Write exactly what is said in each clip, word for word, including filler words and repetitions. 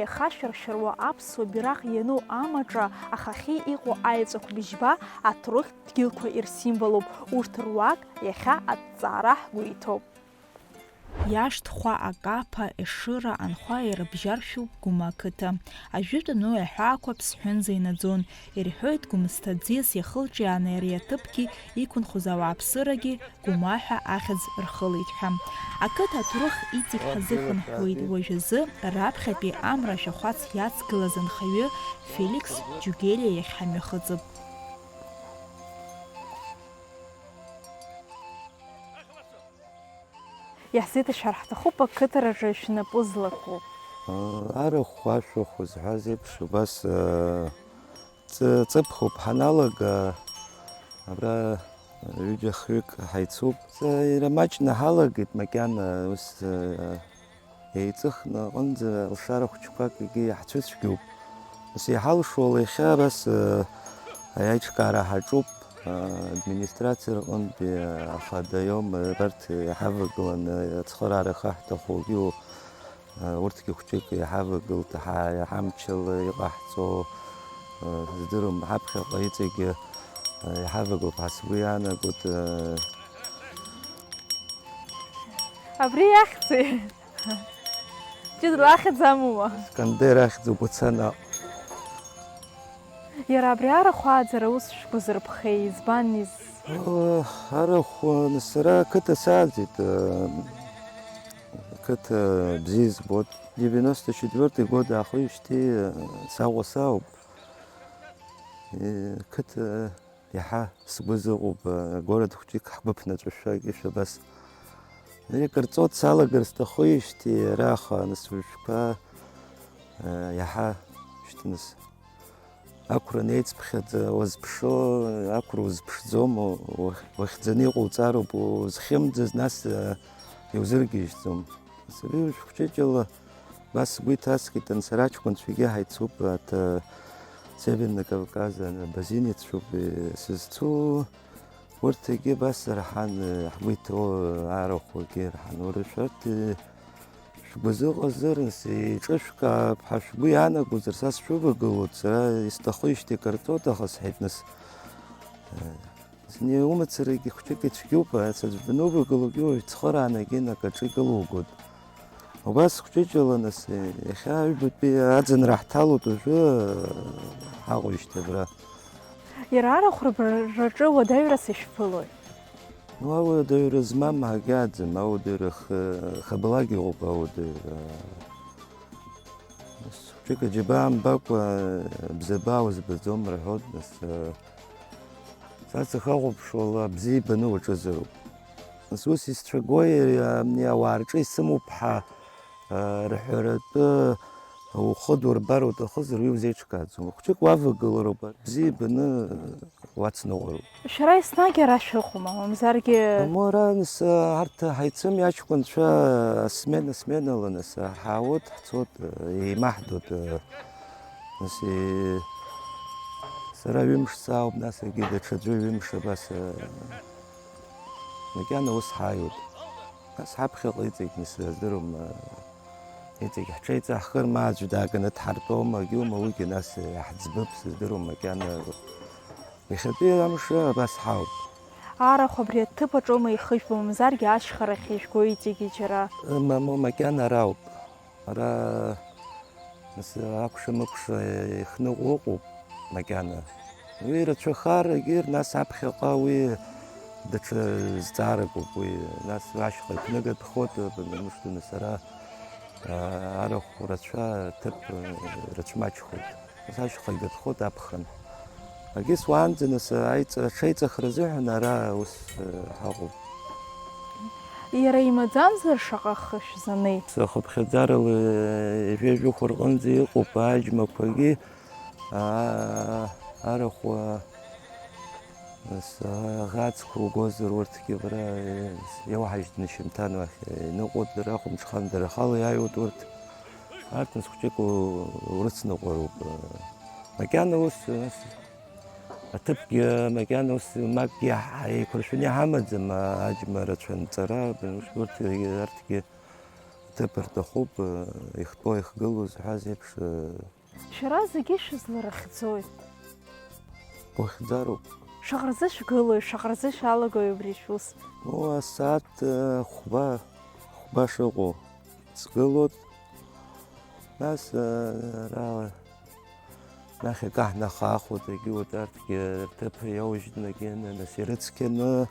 Ихашәыршәыруа аԥсуа бираҟ иану амаҿа ахахьы иҟоу аеҵәақәа быжьба аҭоурых дгьылқәа ирсимволуп. Урҭ руак иахьа аҭҵаара ҳгәы иҭоуп. Иашҭхәа, Акаԥа, Ешыра анхәа ирыбжьаршәуп Гәыма ақыҭа. Ажәытәан уи аҳәаақәа Ԥсҳәынӡа инаӡон. Ирҳәоит, Гәымсҭа аӡиас иахылҿиааны ари аҭыԥгьы иқәынхоз ауааԥсырагьы Гәыма ҳәа ахьӡ рхылеит ҳәа. Ақыҭа аҭоурых иҵегь ҳазыхынҳәуеит уажәазы, раԥхьатәи амра ашәахәац иацгылаз анхаҩы Феликс Џьугелиа иахь ҳамҩахыҵып. Иаҳзеиҭашәар ҳҭахуп ақыҭараҿы шәнапы злаку. Арахә ашәахә зҳәаз еиԥш, убас, ҵы-, ҵыԥхуп ҳаналага, абра ҩыџьа-хҩык ҳаицуп. Ҵы-, иара маҷны ҳалагеит, макьана ус, еиҵыхны аҟынӡа алшара хәыҷқәак егьи иаҳцәыцәгьоуп. Ус иҳалшо ала иахьа абас, аиҿкаара ҳаҿуп, администрациа рҟынтәи, ахадаиом, абарҭ иҳавагыланы ацхыраара ахы ҳҭахугьы, урҭгьы хәҷык иҳавагылт, ҳа-, ҳамчала иҟаҳҵо, здыруам, ҳаԥхьаҟа иҵегьы иҳавагылт ҳәа сгәы иаанагоит. Абри иахьӡи? Ҷыдала ахьӡ амоума? Искандер ахьӡуп, уца наҟ. Иара абри арахә ааӡара ус шәгәазырԥхеи, избан из-? О, арахә, сара ақыҭа сааӡеит, э, ақыҭа бзиа избоит. Девяносто четвёртый год аахижьҭеи, э, саҟәа саауп. Э, ақыҭа Иаҳа сгәы зыҟоуп, город хәҷык ҳгәы ԥнаҵәашәа, Кьышә абас. Икырҵо дсалагар сҭахуижьҭеи, ара аха, нас, уажәшәқәа, иаҳа, шьҭа, нас, ақәра неиҵԥхьаӡа уазԥшо, ақәра узԥшӡом, уахь-, уахьӡаны иҟоуҵароуп, узхьымӡаз, нас, иузыргьежьӡом. Сара уажә хәҷыҷала Абас сгәы иҭаскит, ан сара аҷкәынцәагьы ҳаицуп, аҭ-, Северный Кавказ, ан-, абазинецәоуп, э, сызцу, урҭгьы абас рҳан, э, ҳгәы иҭоу арахәгьы рҳан, уара шәарҭ, э, шәгәы зыҟазар, нас, еиҿышәкаап ҳәа шәгәы иаанагозар, са сшәывагылоит, сара исҭахижьҭеи картоҭ, аха сҳәеит, нас, э, Зны умацарагьы хәҷык ицәгьоуп, аӡә данувагылогьы уаҩ цхыраанагьы инапаҿы икылугоит. Убас хәҷыҷала, нас, иахьа аҩбатәи аӡынра ҳҭалоит уажәы, ҳаҟоижьҭеи абра. Иара арахә рыбжараҿы уадаҩрас ишәԥылои? Ну, ауадаҩра змам ҳагьааӡам, ауадаҩра х-, хабалак иҟоуп ауадаҩра. Нас хәҷык аџьабаа мбакәа, бзабаа узбаӡом рҳәоит, нас, Са сахьахәаԥшуала, бзиа ибаны уаҿызароуп. Нас ус исцәагои, ами, ауаа рҿы исымоуп ҳәа, а, рҳәаратәы ухы дурбар уҭахызар, уи узеиҿкааӡом. Хәҷык уавагылароуп, бзиа ибаны уацныҟәароуп. Шәара еснагь ара шәыҟоума, мамзаргьы? Мамоу, ара, нас, арҭ ҳаицым аҷкәынцәа смена-сменала, нас, ҳаауеит, ҳцоит, еимаҳдоит. Нас, э, сара ҩымш саауп, нас егьи даҽаӡәы ҩымш абас, э, макьана ус ҳааиуеит. Нас ҳаԥхьаҟа иҵегь, нас, сыздыруам, э, иҵегь ҳҽеиҵаҳхыр, ма аӡә дааганы дҳартәома, егьиума, уигьы нас, э, иаҳӡбып, сыздыруам, макьана иахьатәи амш абас ҳауп. Арахә абри аҭыԥ аҿоума ихыжәбо, мамзаргьы ашьхарахь ижәго иҵегьы џьара? Э, мамоу, макьана ара ауп. Ара, нас, акәша-мыкәша ихныҟәо ыҟоуп макьана. Уи рацәахарагьы, нас аԥхьаҟа уи даҽа зҵаарак ауп уи. Нас ашьха иԥныгатәхоит, потому что, нас, ара, а, арахә рацәа, аҭыԥ, а, рацәмаҷхоит. Нас ашьха игатәхоит аԥхын. Агьыс уаанӡа, нас, аиҵ-, аҽеиҵыхра азыҳәан ара ус, э, ҳаҟоуп. Иара имаӡамзар шаҟа хы шәзанеи? Хыԥхьаӡарала, э, ҩажәи жәохә рҟынӡа иҟоуп аџьмақәагьы, аа, арахә, аа, нас, аӷацқәа угозар, урҭгьы абра, э, иауҳажьтәны шьамҭан уахь, э, иныҟәоит, дара ахәымҽхан, дара рхала иааиуеит урҭ. Арҭ нас хәҷык у-, урыцныҟәароуп. Макьана ус, нас, аҭыԥгьы, макьана ус, макгьы ҳ-, еиқәыршәаны иҳамаӡам, а-, аџьма рацәа анҵара, урҭ, арҭгьы Ҭыԥ рҭахуп, ихтәоу ихгылоу зҳәаз еиԥш. Шәара зегьы шәызларыхьӡои? Ухьӡароуп. Шаҟа рзы шәгылои, шаҟа рзы шәалагои убри шәус? Ну, асааҭ, э, хәба, хәба шыҟоу сгылоит. Нас, э, ара, нахь акы ҳнахаахоит, егьи урҭ арҭгьы рҭыԥ иаужьны, егьи нас ирыцқьаны.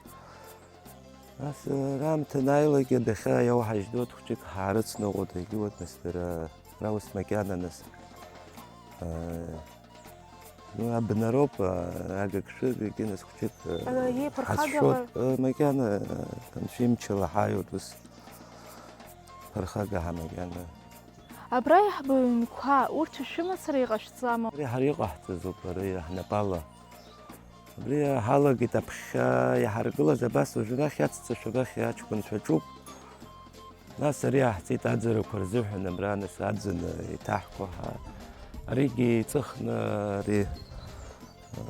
Нас, э, раамҭа анааилак, иахьа иауҳажьдоит, хәҷык ҳаарыцныҟәоит, егьи урҭ нас дара, ара ус макьана нас. Э, Ну, абнароуп, а, агыгшәыгагьы нас хәҷык, а, Ала, иеиԥырхагала ҳазшоит, а, макьана, а, анцәа имчала ҳааиуеит ус. Ԥырхага ҳа макьана. Абра иаҳбо аҩнқәа, урҭ шәымацара иҟашәҵама? Ари ҳара иҟаҳҵаз ауп, ари ҳнапала. Абри ҳалагеит аԥхьа иҳаргылаз абас уажәнахь иацҵашәа абахь аҷкәынцәа ҿуп. Нас ари иаҳҵеит аӡарақәа рзыҳәан, абра нас аӡын еиҭаҳкуа ҳа-, аригьы еиҵыхны ари, э,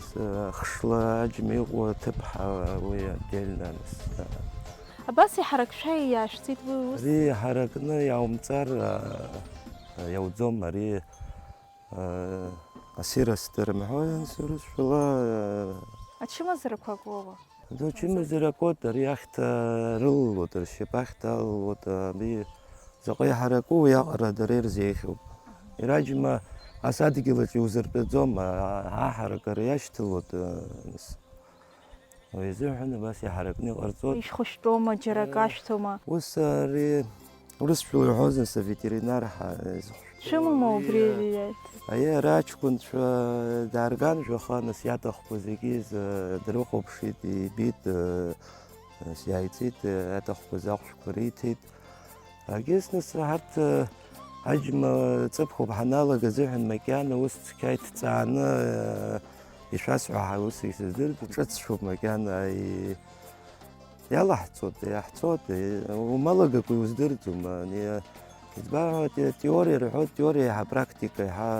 с-, хшла аџьма иҟоу аҭыԥҳа уи отдельно нас, э. Абас иҳаракшәа иаашәҵеит уи ус? Ари иҳаракны иаумҵар, э, иауӡом, ари, э, асирас дырымҳәои, анцәа урысшәала, э. Ачымазарақәа акоума? Ачымазара акоуп, ари ахьҭа рылалоит, ршьапы ахьҭа алалоит, аби заҟа иҳараку уиаҟара дара ирзеиӷьуп. Иара аџьма ас адгьылаҿ иузыртәаӡом, а-, аҳаракыра иашьҭалоит, а, нас. Уи азыҳәан абас иҳаракны иҟарҵоит. Ишәхәышәтәоума, џьара акы Э, ашәҭома? Ус ари Урысшәала иҳәозар, светеринар ҳа-, изыхәшәтәу Шәымоума убри иа-, иа-, аиеи, ара аҷкәынцәа даарган жәаха, нас иаҭахқәа зегьы изы дрыхәаԥшит, ибеит, э, нас иааиҵеит, э, иаҭахқәаз ахәшәқәа риҭеит. Агьыс нас ҳарҭ, э, аџьма ҵыԥхуп ҳаналага азыҳәан макьана ус цқьа иҭҵааны, э, ишәасҳәо ҳа ус исыздырӡом, ҿыцшәоуп макьана и-, Иалаҳҵоит, иаҳҵоит, умалагакәа иуздырӡом, ани, избан ҳәа, те-, теориа рҳәоит, теориа еиҳа практика еиҳа.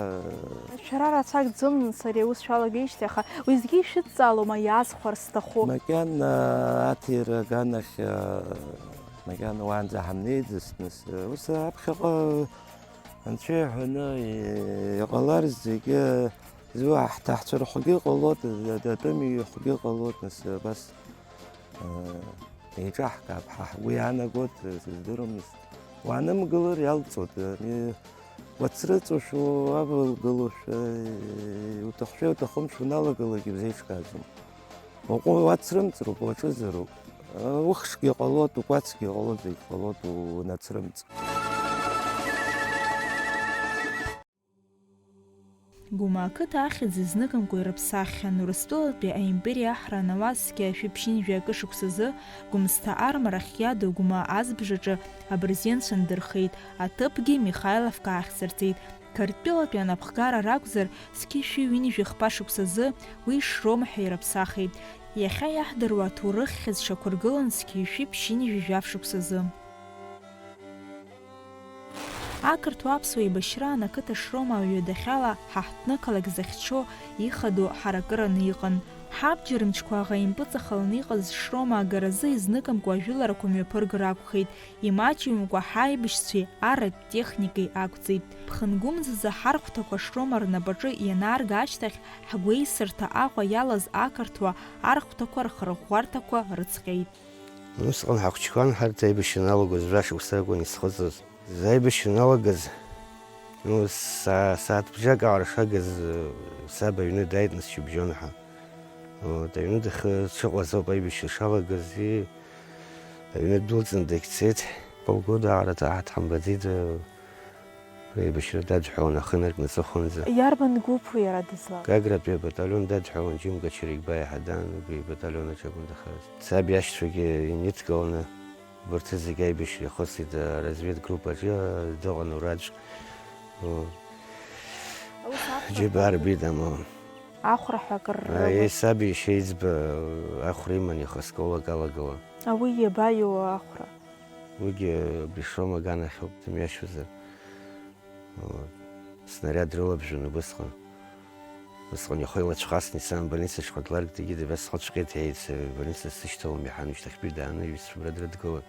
Шәара рацәак ӡом, нас ари аус шәалагеижьҭеи, аха уеизгьы ишәыдҵаалома иаазхәар сҭаху? Макьана аҭира аганахь, а, макьана уаанӡа ҳамнеиӡацт, нас, ус аԥхьаҟа анцәа иҳәаны и-, иҟалар зегьы, зуа ҳҭаҳцәа рхәгьы ҟалоит, атәыми ихәгьы ҟалоит, нас, абас. Еиҿаҳкаап, ҳа ҳгәы иаанагоит, сыздыруамызт. Уаанымгылар иалҵуеит, уацрыҵушәа, уавагылоушәа, уҭахшәа, уҭахымшәа уналагалак иузеиҿкааӡом. Уаҟәы уацрымҵроуп, уаҿызароуп. Ухшгьы ҟалоит, укәацгьы ҟалоит, зегь ҟалоит, унацрымҵ. Гәымаа ақыҭа ахьӡ изныкымкәа ирыԥсаххьан Урыстәылатәи аимпериа аҳра анауаз зқьи жәшәи ԥшьынҩажәи акы шықәсазы, Гәымсҭа армарахь иаду Гәымаа азбжаҿы абырзенцәа ндырхеит, аҭыԥгьы Михайловка ахьӡырҵеит. Қырҭтәылатәи анапхгара ракәзар, зқьи жәшәи ҩынҩажәи хԥа шықәсазы уи Шрома ҳәа ирыԥсахит. Иахьа иаҳдыруа аҭоурых хьыӡ шьақәыргылан зқьи жәшәи ԥшьынҩажәи жәаф шықәсазы. Ақырҭуа-аԥсуа еибашьраан ақыҭа Шрома ауаҩадахьала ҳаҳҭны-қалақь захьчо ихадоу ҳаракыраны иҟан. Ҳабџьар мчқәа аӷа импыҵахаланы иҟаз Шрома агаразы изныкымкәа ажәыларақәа мҩаԥыргар акәхеит, имаҷымкәа ҳаибашьцәеи арратә техникеи ақәҵеит. Ԥхынгәымзазы ҳархәҭақәа Шрома рнапаҿы ианаарга ашьҭахь, ҳгәеисырҭа Аҟәа иалаз ақырҭуа архәҭақәа рхырӷәӷәарҭақәа рыцҟьеит. Усҟан ҳахәыҷқәан ҳарҭ аибашьра аналагоз жәа-шықәса акәын исхыҵыз. Аибашьра аналагаз, ну, са-, сааҭ бжак аҟара шагыз, саб аҩны дааит, нас шьыбжьонҳәа. Вот, аҩны дахы-, дшыҟаз ауп аибашьра шалагаз, и-, аҩны ддәылҵын дагьцеит. Полгода аҟара ҭаҳҭ ҳамбаӡеит, Аибашьра дадҳәалан, ахы наркны аҵыхәанӡа. Иарбан гәыԥу иара дызлаз? Гагратәи абаталион дадҳәалан, Џьым Качыригба иаҳа даан, убри ибаталион аҿы акәын дахаз. Саб иашьцәагьы инидкыланы, убарҭ зегьы аибашьра ихысит, аразведгруппаҿы дыҟан ураӡә. Ус ахәра џьыба ҳәа арбеит, амала. Ахәра ҳәа акыр Аиеи, рымаз. Саб иашьа иӡба ахәра иман ихы асколок алагылан. Ауи иабаиоу ахәра? Уигьы абри Шрома аганахьоуп, дымҩашьозар. Вот. Снариад рылабжьон убысҟан. Усҟан ихы илацәхасны ицан, больницаҿ дларгт, егьи дабасхәыцәҟьеит, иаиц, больница сышьҭалом, иҳан, ушьҭахьтәи дааны иҩызцәа убра дрыдгылан.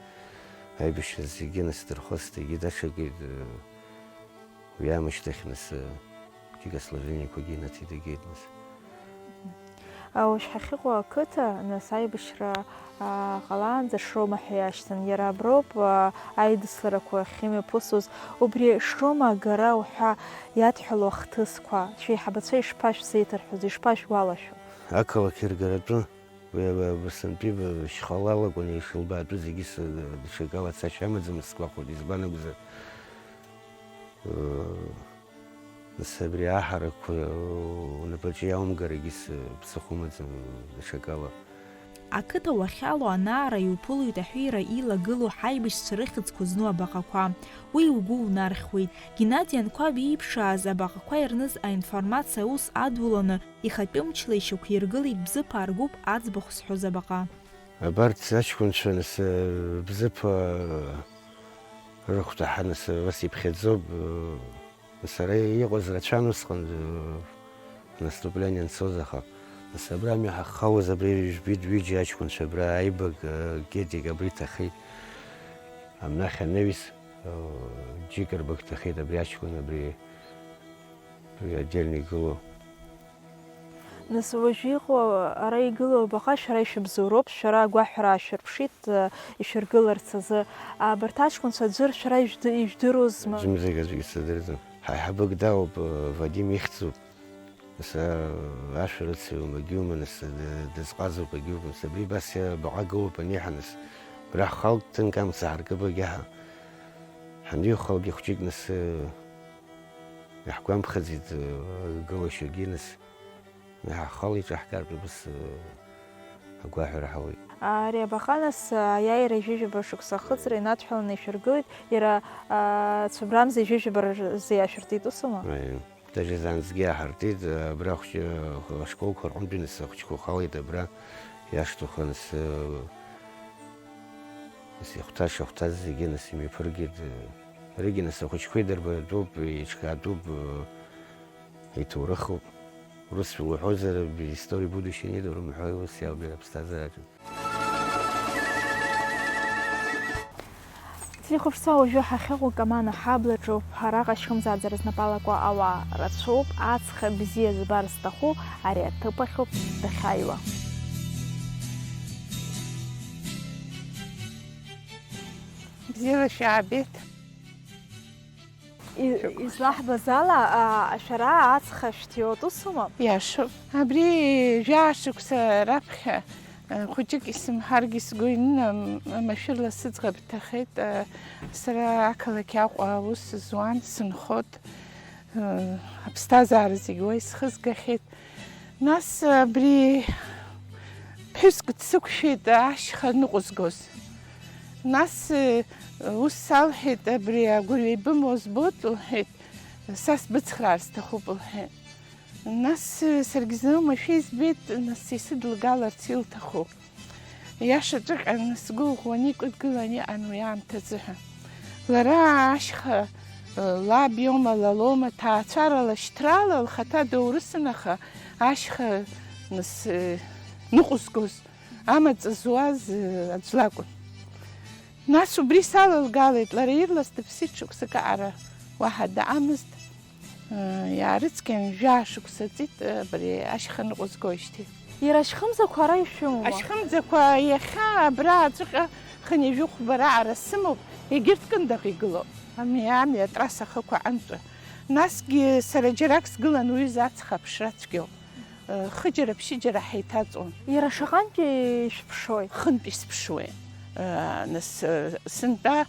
Аибашьра зегьы нас дырхысит, егьи даҽакы, э, уи аамышьҭахь нас, э, џьыка сложениақәагьы инаҭеит, егьит нас. А, уажә ҳахьыҟоу ақыҭа, нас аибашьра, а, ҟалаанӡа Шрома ҳәа иашьҭан. Иара аброуп, а, аидысларақәа ахьымҩаԥысуаз. Убри Шрома агара уҳәа иадҳәалоу ахҭысқәа, шәеиҳабацәа ишԥашәзеиҭарҳәоз, ишԥашәгәалашәо? Ақалақь иргаратәы. Уи абасынтәи шьхалала акәын ишылбаатәу зегьы, с-, даҽакала цашьа амаӡамызт сгәахәуеит, избан акәзар, э, нас абри аҳаракқәа, э, унапаҿы иаумгарагьы с-, ԥсыхәа умаӡам даҽакала. Ақыҭа уахьалоу анаара иуԥылоит аҳәира илагылоу ҳаибашьцәа рыхьӡқәа зну абаҟақәа. Уи угәы унархьуеит. Геннади Анқәаб ииԥшааз абаҟақәа ирныз аинформациа аус адуланы, ихатәы мчла ишьақәиргылеит Бзыԥаа ргәыԥ аӡбахә зҳәоз абаҟа. Абарҭ аҷкәынцәа, нас, Бзыԥаа рыхәҭаҳа, нас, ус иԥхьаӡоуп, нас, ара иҟаз рацәан усҟан, наступление анцоз, аха, нас, абра амҩа ҳаххауаз, абри жәбеит ҩыџьа аҷкәынцәа, абра Аибаг, Гедик, абри ҭахеит, амнахь анаҩс, џьыка рбак ҭахеит, абри аҷкәын, абри, абри отдельно игылоу. Нас уажәы иҟоу ара игылоу абаҟа шәара ишәыбзоуроуп, шәара агәаҳәара аашәырԥшит, э, ишәыргыларц азы. Абарҭ аҷкәынцәа аӡәыр шәара ижәды-, ижәдыруазма? Аӡәымзаргь аӡәгьы сыздырӡом. Ҳаиҳабык даауп, э, Вадим ихьӡуп. Нас, э, ашәарыцаҩума, егьиума, нас, э, дызҟазоуп, егьиуп, нас, абри абас, э, абаҟа гылоуп аниҳәа, нас, абра ҳхалт, ҭынк амца ҳаркып, егьаҳа. Ҳанҩыхалак хәҷык, нас, э, Иаҳгәамԥхаӡеит, э, агылашьагьы, нас, иҳахала иҿаҳгартә убас, э, агәаҳәара ҳауеит. Ари абаҟа, нас, аиааира ҩажәижәаба шықәса ахыҵра инадҳәаланы ишәыргылеит, иара, а, цәыбрамза ҩажәижәаба рзы иаашәыртит, усума? Аиеи. Даже занҵгьы иаҳартит, абра ахәҷы-, ашколқәа рҟынтәи, нас, ахәыҷқәа халеит абра, иашҭаху, нас, э, Нас ихәҭа-шахәҭаз зегьы, нас, имҩаԥыргеит. Аригьы, нас, ахәыҷқәа идырбатәуп, еиҿкаатәуп, иҭоурыхуп. Урысшәа уҳәозар, без истории будущее нет, урымҳәои, ус иалгеит аԥсҭазаараҿы. Зхәаԥшцәа, уажәы ҳахьыҟоу Камана ҳаблаҿоуп. Араҟа ашьхымзааӡара знапы алаку ауаа рацәоуп. Аҵх бзиа збар зҭаху ари аҭыԥ ахьоуп дахьааиуа. Бзиала шәаабеит. И-, излаҳбаз ала, а, шәара аҵх шәҭиуеит, усума? Иашоуп. Абри жәаа шықәса раԥхьа, а, хәыҷык исымҳаргьы сгәы иныны, м-, машәырла сыӡӷаб дҭахеит. А, сара ақалақь Аҟәа аус зуан, сынхот. Аԥсҭазаара зегь уа исхызгахьеит. Нас абри ԥҳәыск дсықәшәеит ашьха ныҟәызгоз. Нас, э, ус салҳәеит, абри агәырҩа ибымоу збоит, лҳәеит, са сбыцхраар сҭахуп, лҳәеит. Нас, э, саргьы зны уамашәа избеит, нас исыдлгаларц илҭаху. Иашаҵәҟьаны сгәы ӷәӷәаны икыдгылан иҟан уи аамҭазы ҳәа. Лара ашьха, лаб иоума, лалоума, ҭаацәарала, шьҭрала лхаҭа доурысын, аха ашьха ныс-, ныҟәызгоз, амаҵ зуаз аӡә лакәын. Нас убри салылгалеит, лара ирлас дыԥсит шықәсык аҟара, уаҳа даамызт. Иаарыцқьан жәаа шықәса ҵит, абри ашьха ныҟәызгоижьҭеи. Иара ашьхымзақәа ара ишәымоума? Ашьхымзақәа иахьа абра аҵәҟьа хынҩажәи хәба раҟара сымоуп, егьырҭ Кындыӷ игылоуп. Ами, ами, атрасса ахықәа анҵәа. Насгьы сара џьарак сгылан уҩыза аҵх аԥшра цәгьоуп. Хыџьара-ԥшьыџьара ҳаиҭаҵуан. Иара шаҟантәи шәыԥшуеит? Хынтәи сыԥшуеит. Нас, сынтәа,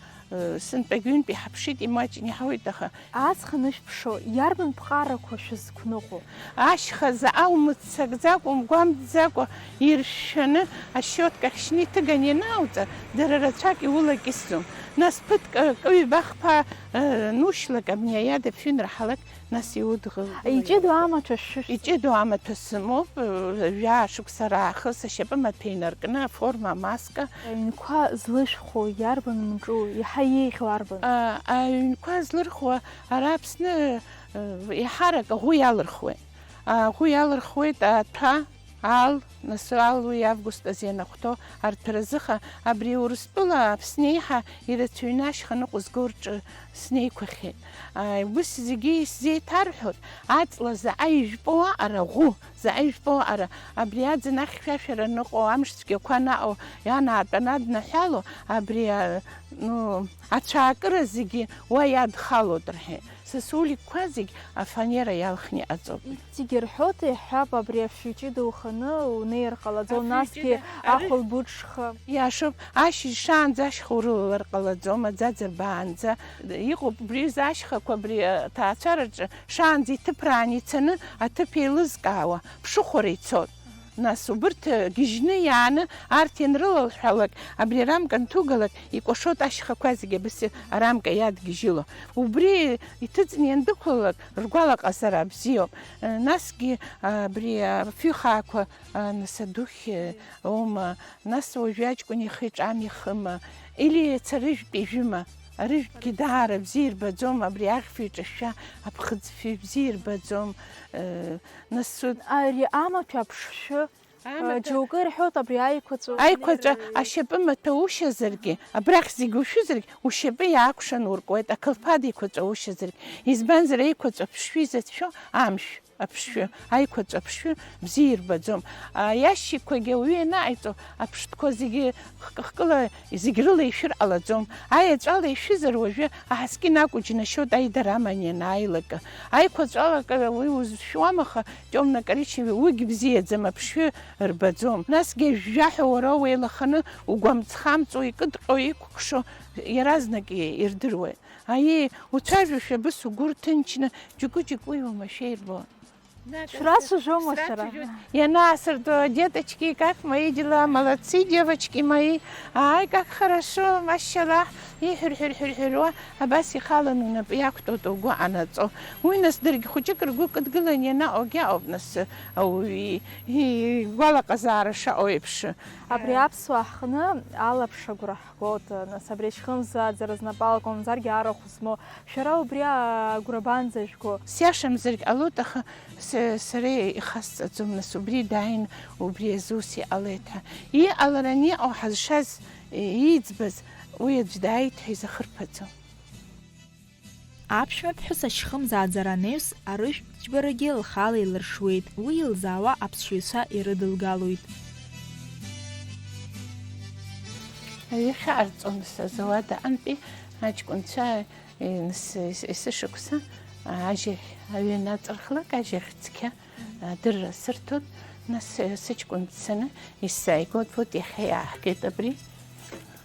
сынтәагь ҩынтәи ҳаԥшит, имаҷны иҳауеит, аха Аҵх анышәԥшо, иарбан ԥҟарақәа шәызқәныҟәо? Ашьха заҟа умыццакӡакәа, умгәамҵӡакәа иршәаны ашьиотка ахь шьны иҭыганы ианаауҵа, дара рацәак иулакьысӡом. Нас ԥыҭк акы-ҩба хԥа, э, нушьлак, абни аиада фҩы нырҳалак, нас иудгыл. Иҷыдоу амаҭәа шәышә- Иҷыдоу амаҭәа сымоуп, э, жәаа шықәса раахыс ашьапы маҭәа инаркны, аформа, амаска. Аҩнқәа злышәхәо иарбан мҿу, иаҳа еиӷьу арбан? А, аҩнқәа злырхуа Ара Аԥсны, э, еиҳарак аӷәы иалырхуеит. Аӷәы иалырхуеит аҭәа, Ал, нас ал уи август азы ианахәҭоу арҭ разыха, абри Урыстәыла Аԥсны еиҳа ирацәаҩны ашьха ныҟәызго рҿы снеиқәахьеит. Ааи, ус зегьы исзеиҭарҳәоит, аҵла заҟа ижәпоу аҟара, ӷәы, заҟа ижәпоу аҟара, абри аӡын ахьшәашәара ныҟоу, амш цәгьақәа наҟоу, ианаатәаны аднаҳәало, абри, а, ну, ацәаакыра зегьы уа иадхалоит рҳәеит. Са суликқәа зегь афанера иалхны иҟаҵоуп. Зегьы рҳәоит, иаҳҳәап, абри афҩы ҷыда уханы унеир ҟалаӡом, Афҩы насгьы ҷыда, арыжә- ахәылбыҽха. Иашоуп, ашьыжь шаанӡа ашьха урылалар ҟалаӡом, аӡаӡа рбаанӡа. Иҟоуп убри рзы ашьхақәа, абри аҭаацәараҿы шаанӡа иҭыԥрааны ицаны аҭыԥ еилызкаауа, ԥшыхәара ицоит. Нас убырҭ, э, гьежьны иааны, арҭ ианрылалҳәалак, абри арамка анҭугалак, икәашоит ашьхақәа зегьы абас арамка иадгьежьыло. Убри иҭыҵны иандәықәлалак, ргәалаҟазара бзиоуп. Э, насгьы, а, абри, а, афҩыхаақәа, а, нас адухь, э, оума, нас уажәы аҷкәын ихы-иҿы амҩа ихыма, или иацы арыжәтә ижәыма, арыжәтәгьы даара бзиа ирбаӡом, абри аӷьфҩы ҿышәшәа, аԥхыӡ фҩы бзиа ирбаӡом, э, нас су- Ари амаҭәа аԥшшәы, Амаҭәа- џьоукы ирҳәоит абри аиқәаҵәа. Аиқәаҵәа ашьапы маҭәаушьазаргьы, абрахь зегь ушәызаргь, ушьапы иаакәшан уркуеит, ақалԥад еиқәаҵәа ушьазаргь. Избанзар, аиқәаҵәа аԥшшәы изацәшәо амшә аԥшшәы, аиқәаҵәа аԥшшәы бзиа ирбаӡом. Аиашьыкьқәагьы ауаҩы ианаҟаиҵо, аԥштәқәа зегьы хкы-хкыла, зегь рыла ишәыр ҟалаӡом. Аеҵәала ишәызар уажәы аҳаскьын акәу џьнашьоит аидара аман ианааилак. Аиқәаҵәалак уи узшәуам, аха Тёмна коричневый, уигь бзиаӡам, аԥшшәы рбаӡом. Насгьы ажәжәаҳәа уара уеилаханы, угәамҵ-хамҵуа, икыдҟьо, икәыкшо, иаразнак и-, ирдыруеит. Аиеи, уцәажәошәа абыс угәы рҭынчны, џьгәыџьгәы уи уамашәа ирбон. Шәрацәажәома шәара? Ианаасыртуа, деточки, как мои дела? Молодцы, девочки мои. Ай, как хорошо, машаллах. Иҳәырҳәырҳәырҳәыруа, абас ихалан унапы иақәтәоуп угәы анаҵо. Уи нас даргьы хәыҷык ргәы кыдгылан ианаҟьогьы ауп нас ауаҩы игәалаҟазаара шаҟоу еиԥш. Абри аԥсуаа ҳҟны алаԥш агәра ҳгоит, нас абри ашьхымзааӡара знапы алакәымзаргьы арахә змоу. Шәара убри агәра абанӡажәго? Сиашамзаргь ҟалоит, аха с-, сара ихасҵаӡом, нас убри дааин, убри азы ус иҟалеит ҳәа. Иҟалараны иҟоу ҳазшаз, иӡбаз, уи аӡә дааит ҳәа изахырԥаӡом. Аԥшәмаԥҳәыс ашьхымзааӡара анаҩс, арыжәтә џьбарагьы лхала илыршуеит, уи илзаауа аԥсшәаҩцәа ирыдылгалоит. Иахьа арҵон сазауада антәи аҷкәынцәа, ес-, ес-, есышықәса ажьахь аҩы наҵархлак, ажьахь цқьа адырра сырҭоит, нас сыҷкәын дцаны исзааигоит, вот иахьа иааҳгеит абри.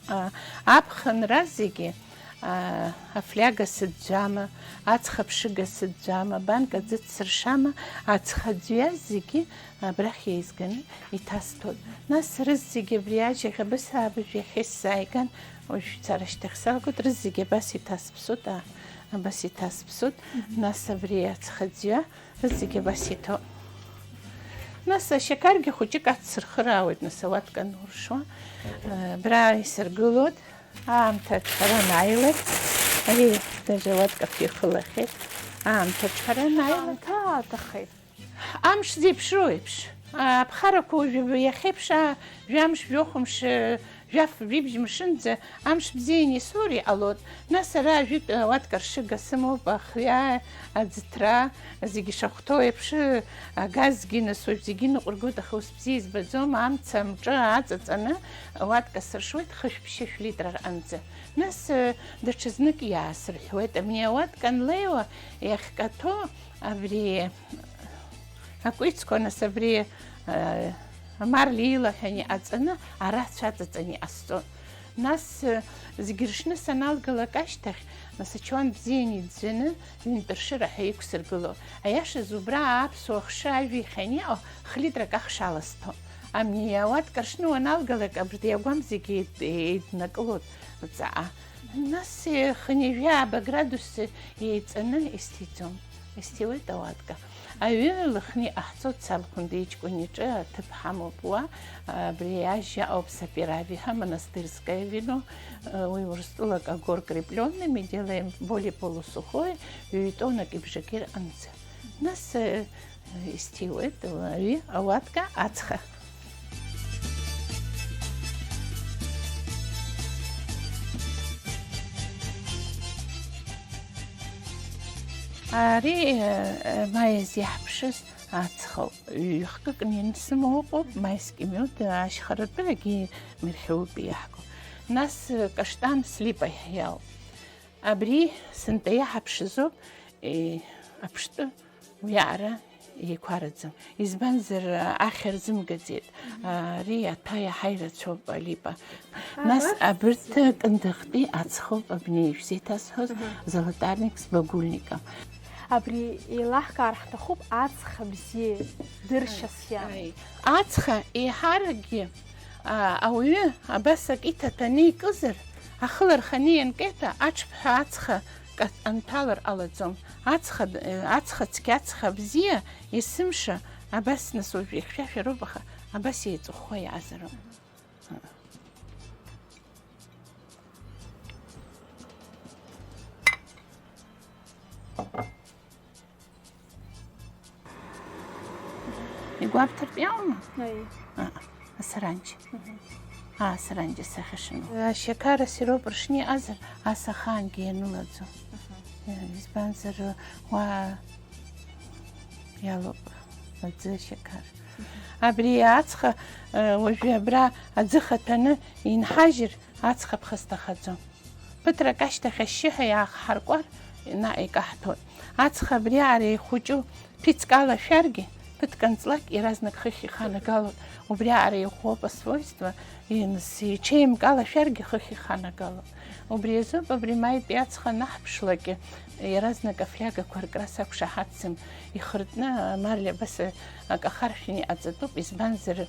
А, аԥхынра зегьы, а, афляга сыӡәӡәама, аҵх аԥшыга сыӡәӡәама, банка ӡыцсыршама, аҵх аӡәҩа зегьы абрахь еизганы иҭасҭоит. Нас рызегьы абри ажьаӷь абысаабыжә иахьа исзааиган, уажә шәцара шьҭахь салгоит, рызегьы абас иҭасԥсоит, а, абас иҭасԥсоит. Мгм. Нас абри аҵх аӡәҩа Зегьы абас иҭоуп. Нас ашьақаргьы хәыҷык ацсырхыраауеит, нас ауатка ануршуа. Э, абра исыргылоит. Аамҭа аҿҳәара анааилак, ари даже ауатка фҩы ихылахьеит. Аамҭа аҿҳәара анааилак. Аамҭа аҭахеит. Амш зеиԥшроу еиԥш. Аԥхарақәа уажәы иахьеиԥш, а, жәамш, жәохәымш, э, Жәаф жәибжь мшынӡа амш бзиа ианисоур иҟалоит. Нас ара ажәытә ауатка ршыга сымоуп, ахҩа, аӡыҭра, зегьы шахәҭоу еиԥш, агазгьы нас уажә зегьы ныҟәыргоит, аха ус бзиа избаӡом, амца амҿы аҵаҵаны ауатка сыршуеит хышә ԥшьышә литра рҟынӡа. Нас, э, даҽазнык иаасырҳәуеит. Абни ауатка анлеиуа иахькаҭәо, абри акәицқәа, нас абри, э, амарли илаҳәан иҟаҵаны, арацәа аҵаҵаны иҟасҵон. Нас, э, зегьы ршны саналгалак ашьҭахь, нас ачуан бзианы иӡәӡәаны, ҩынтә ршыра ҳәа иқәсыргыло. Аиашаз убра аԥсуа хшы ажәихьан иҟоу хлитрак ахш аласҭон. Амни ауатка ршны уаналгалак, абри агәам зегьы еид-, еиднакылон ҵаҟа. Нас, э, хынҩажәи ааба градус еиҵаны исҭиӡом. Исҭиуеит ауатка. Аҩы лыхны иҟаҳҵоит Цалхәында иҷкәын иҿы аҭыԥ ҳамоуп уа. Абри ажьа ауп Саперави ҳәа, Монастырское вино, уи Урыстәылак агор крепленными делаем, более полусухое, ҩ-тоннак ибжакыр анца. Нас, э, Исҭиуеит уаҩы ауатка ацха. Ари, э, э, маиас иаҳԥшыз ацхоуп. Ҩ-хкыкны иансымоу ыҟоуп, маиски мҩоуп, ашьхаратәы егьи мырхьаутәи иаҳго. Нас, э, каштан слипа иауп. Абри сынтәа иаҳаԥшызоуп, э, аԥштәы уиаҟара еиқәараӡам. Избанзар, ахьа рзымгаӡеит. Ари аҭәа иаҳа ирацәоуп, алипа. Нас абарҭ кындыӷтәи ацхоуп абни шәзеиҭасҳәоз, золотарник с багульником. Абри еилаҳкаар ҳҭахуп ацха бзиа дыршьасиа. Аи. Ацха еиҳаракгьы, а, ауаҩы абас акы иҭаҭәаны икызар, ахы ларханы ианкеиҭәа, аҽԥҳәа ацха ка-, анҭәалар ҟалаӡом. Ацха д-, ацха цқьа, ацха бзиа, есымша, абас нас уажә ихьшәашәароуп, аха абас еиҵыхәхәа иаазароуп. Игәабҭартә иаума? Аиеи. Аа, асаранџь. Мгм. Аа, асаранџь асахьа шымоу. Ашьақар асироп ршни азар, ас ахаангьы ианылаӡом. Аҳа. Э, избанзар, уа иалоуп аӡы ашьақар. Мгм. Абри ацха, э, уажәы абра аӡы хаҭәаны инҳажьыр, ацха ԥхасҭахаӡом. Ԥыҭрак ашьҭахь ашьшьыҳәа иаахҳаркәар, наҟ икаҳҭәоит. Ацха абриаҟара ихәыҷу ԥицк алашәаргьы, ԥыҭк анҵлак, иаразнак хыхь иханагалоит. Убриаҟара иӷәӷәоуп асвойство, инс-, иҽеимкалашәаргьы хыхь иханагалоит. Убри азоуп абри маитәи ацха анаҳԥшлакгьы, иаразнак афлиагақәа ркра сақәшаҳаҭӡам, ихыртны амарли абас акы ахаршәны иҟаҵатәуп, избанзар,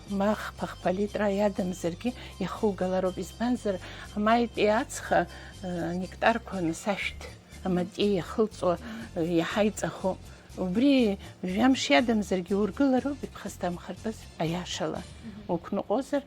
Махԥах палитра иадамзаргьы иахугалароуп, избанзар, амаитәи ацха, э, анектарқәа насашәҭ амаҵиа иахылҵуа, э, иаҳа иҵахоуп. Убри жәамш иадамзаргьы ургылароуп, иԥхасҭамхартәыз аиашала. Уқәныҟәозар.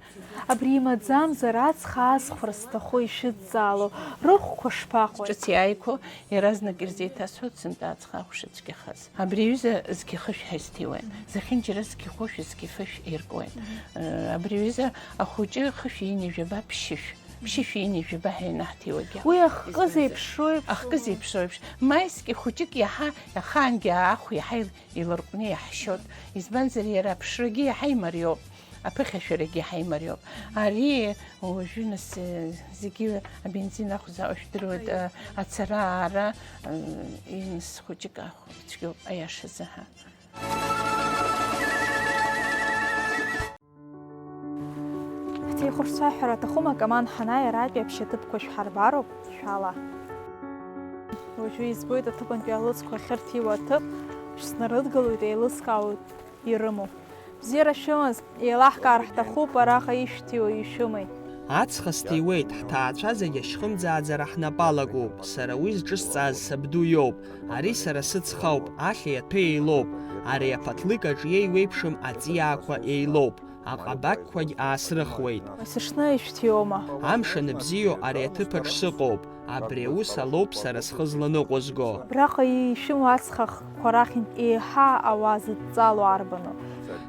Абри имаӡамзар, ацха аасхәар сҭаху ишәыдҵаало, рыхәқәа шԥаҟоу? Ҿыц иааиқәо, иаразнак ирзеиҭасҳәоит сынтәа ацха ахәша цәгьахаз. Абри аҩыза зқьы хышә ҳәа изҭиуеит. Зехьынџьара зқьы хәышә, зқьы фышә иркуеит. Э, абри аҩыза ахәыҷы хышә ҩынҩажәаба ԥшьышә, ԥшьышә ҩынҩажәаба ҳәа ианаҳҭиуагьы. Уи ахкы зеиԥшроу еиԥш. Ахкы зеиԥшроу еиԥш. Маиск ихәыҷык иаҳа, ахаангьы аахә иаҳа ил-, иларҟәны иаҳшьоит. Избанзар, иара аԥшрагьы иаҳа имариоуп. Аԥыхьашәарагьы иаҳа имариоуп. Ари уажәы нас, э, зегьы абензин ахәзаауа жәдыруеит, э, ацара аара, э, инс хәыҷык ахә цәгьоуп, аиашазы, ҳа. Ҳҭеихәыцәцәа ҳҳәара аҭахума, Каман ҳанааи, аратәи аԥшьаҭыԥқәа шәҳарбароуп, шәаала. Уажәы избоит аҭыԥантәи алыҵқәа ахьырҭиуа аҭыԥ, шәснарыдгылоит, еилыскаауеит ирымоу. Бзиара шәымаз, еилаҳкаар ҳҭахуп, араҟа ишәҭиуа ишәымеи? Ацха сҭиуеит, ҳҭаацәа зегь ашьхымӡааӡара ҳнапы алакуп, сара уи зҿысҵааз сабду иоуп, ари сара сыцхауп, ахьи аҭәеи еилоуп, ари аԥаҭлыкаҿ иеиуеиԥшым аҵиаақәа еилоуп, аҟабақьқәагь аасрыхуеит. Есышьна ишәҭиуама? Амш аныбзиоу ари аҭыԥаҿ сыҟоуп, абри аус алоуп сара схы зланыҟәызго. Абраҟа ишәымоу ацха хкқәа рахьынтә еиҳа ауаа зыдҵало арбану?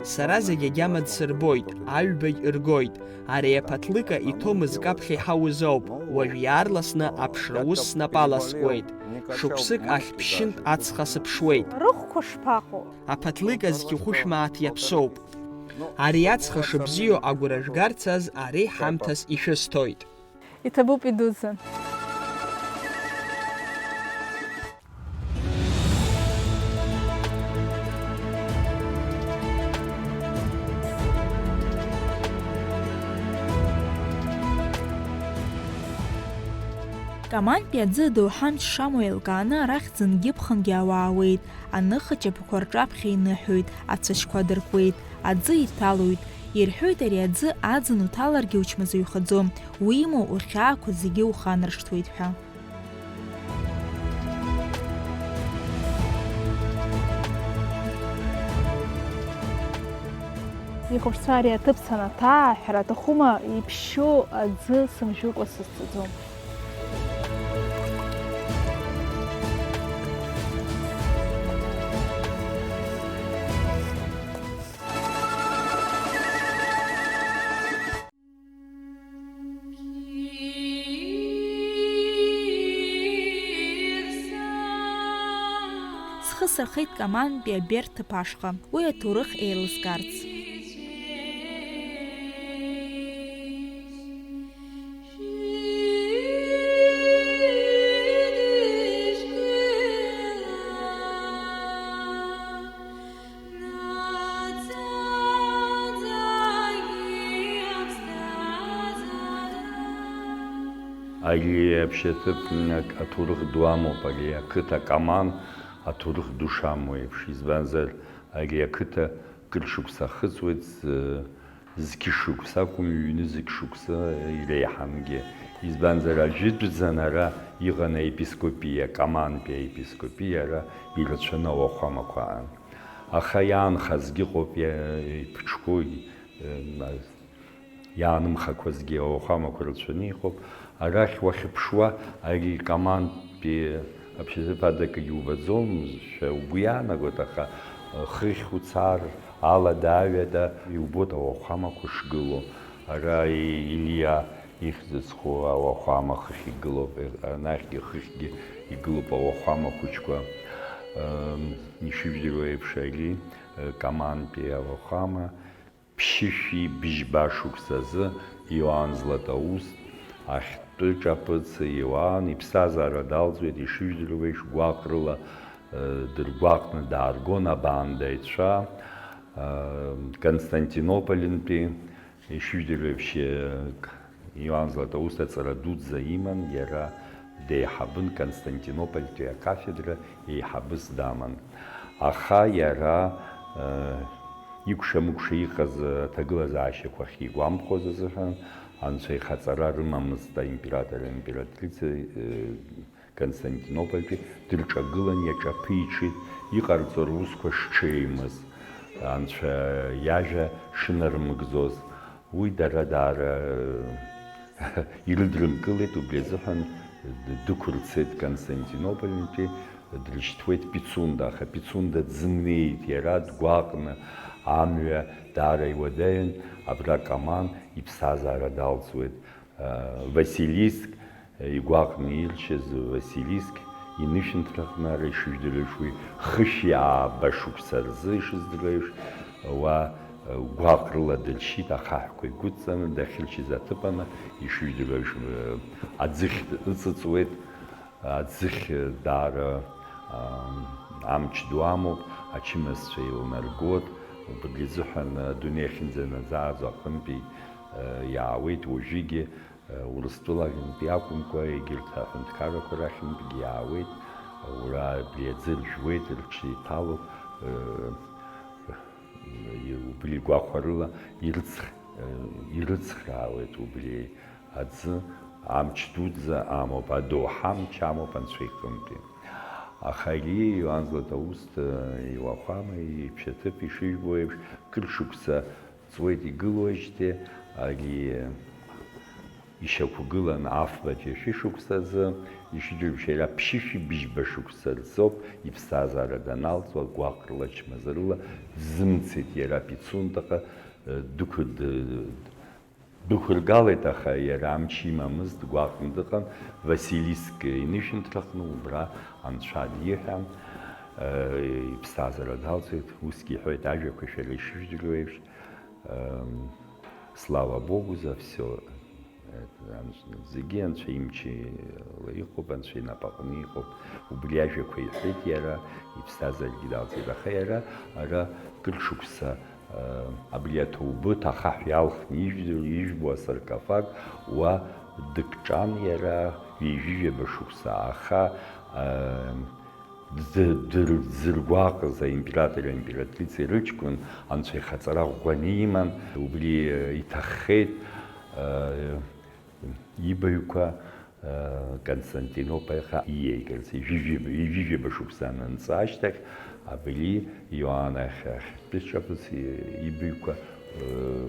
Сара зегь агьама дсырбоит, аҩбагь ыргоит. Ари аԥаҭлыка иҭоу мызкы аԥхьа иҳауз ауп, уажә иаарласны аԥшра ус снапы аласкуеит. Шықәсык ахь ԥшьынтә ацха сыԥшуеит. Рыхәқәа шԥаҟоу? Аԥаҭлыка зқьы хәышә мааҭ иаԥсоуп. Ари ацха шыбзиоу агәра жәгарц азы ари ҳамҭас ишәысҭоит. Иҭабуп, идуӡӡан. Камантәи аӡы адоуҳа анҭшамуа еилкааны арахь ӡынгьы-ԥхынгьы ауаа ауеит. Аныха ҷапқәа рҿаԥхьа иныҳәоит, ацәашьқәа адыркуеит, аӡы иҭалоит. Ирҳәоит, ари аӡы аӡын уҭаларгьы учмазаҩхаӡом, уимоу ухьаақәа зегьы уханаршҭуеит ҳәа. Ихәаԥшцәа, ари аҭыԥ санаҭаа, ҳәара аҭахума, иԥшьоу аӡы сымжәыкәа сызцаӡом. Сырхеит Камантәи аберҭ ҭыԥ ашҟа, уи аҭоурых еилыскаарц. Ари аԥшьаҭыԥ аҭоурых ду амоуп, ари ақыҭа Каман аҭоурых ду шамоу еиԥш, избанзар, ари ақыҭа кыр шықәса ахыҵуеит, зқьышықәса акәым, ҩнызқь шықәса иреиҳамгьы. Избанзар, ажәытәӡан ара иҟан аепископиа, Камантәи аепископиа ара ирацәаны ауахәамақәа аан. Аха иаанхазгьы ыҟоуп, иа-, иԥҽқәоу, э, иаанымхақәазгьы ауахәамақәа рацәаны иҟоуп. Арахь уахьыԥшуа, ари Камантәи аԥшьаҭыԥ ада акгьы убаӡом, шәа угәы иаанагоит, аха, э, хыхь уцар, алада-аҩада иубоит ауахәамақәа шгылоу. Ара и-, Илиа ихьӡ зху ауахәама хыхь игылоуп, э, анахьгьы хыхьгьы игылоуп ауахәама хәыҷқәа. Э, ишыжәдыруа еиԥш, ари, э, Камантәи ауахәама, ԥшьышәи быжьба шықәсазы Иоанн Златоуст ахьтәы ҿаԥыц Иоанн иԥсҭазаара далҵуеит, ишыжәдыруеиԥш, гәаҟрыла, э, дыргәаҟны дааргон абаандаҩцәа, э, Константинополнтәи, ишыжәдыруеиԥш, э, Иоанн Златоуст аҵара дуӡӡа иман, иара деиҳабын, Константинопольтәи акафедра еиҳабыс даман. Аха иара, э, икәша-мыкәша иҟаз аҭагылазаашьақәа ахьигәамԥхоз азыҳәан, анцәа ихаҵара рымамызт аимператор, аимператрица, э, Константинопольтәи дырҿагылан иаҿаԥиҽит, иҟарҵо русқәа шҽеимыз, анцәа иажәа шынармыгӡоз. Уи дара даара ирыдрымкылеит, убри азыҳәан дықәырцеит Константинополнтәи, дрышьҭуеит Пицунда, аха Пицунда дзымнеит иара, дгәаҟны, амҩа даара иуадаҩын, абра Каман иԥсҭазаара далҵуеит. Василиск, игәаҟны иршьыз Василиск инышәынҭраҟны ара ишыжәдыруеиԥш уи хышәи ааба шықәса рзы ишыздыруеиԥш, уа гәаҟрыла дыршьит, ахаҳәқәа игәыдҵаны дахьыршьыз аҭыԥаны ишыжәдыруеиԥш, аӡыхь ыҵыҵуеит, аӡыхь даара, ам, амч ду амоуп, ачымазцәа еилнаргоит, убри азыҳәан адунеи ахьынӡанаӡааӡо аҟынтәи, э, иаауеит уажәыгьы, Урыстәылантәи акәымкәа, егьырҭ аҳәынҭқаррақәа рахьынтәгьы иаауеит, уара абри аӡы ржәуеит, рҽеиҭалоуп, убри гәахәарыла ирыцх-, ирыцхраауеит убри аӡы, амч дуӡӡа амоуп, адоуҳа амч амоуп Анцәа иҟынтәи. Аха ари Иоанн Златоуст иуахәама, иԥшьаҭыԥ ишыжәбо еиԥш, кыр шықәса ҵуеит игылоижьҭеи, ари ишьақәгылан афбатәи ашәышықәсазы, ишыдырбша иара ԥшьышәи быжьба шықәса рзоуп иԥсҭазаара даналҵуа, гәаҟрыла, чмазарыла дзымцеит иара Пицундаҟа, дықәы-, д-, дықәыргалеит, аха иара амч имамызт, дгәаҟны дыҟан, Василиск инышәынҭраҟны убра анцәа диҳәан, иԥсҭазаара далҵуеит, усгьы иҳәоит, ажәақәа шәара ишыжәдыруа еиԥш, Слава Богу за всё. Зегьы Анцәа имчала иҟоуп, Анцәа инапаҟны иҟоуп. Убри ажәақәа иҳәеит иара, иԥсҭазаарагьы далҵит. Аха иара ара кыр шықәса, абри аҭоубыҭ ахаҳә иалхны ижәдыр-, ижәбо асаркофаг уа дыкҿан иара ҩажәижәаба шықәса. Аха, Дзы-, дыр-, дзыргәаҟыз аимператори аимператрицеи рыҷкәын анцәа ихаҵара ӷәӷәаны иман, убри, э, иҭаххеит, э, ибаҩқәа, э, Константинополь ахь ииаигарц. Ҩажәижәаба, ҩажәижәаба шықәса анынҵы ашьҭахь, абри Иоанн ахь, ахьтәы ҿаԥыц и-, ибаҩқәа, э,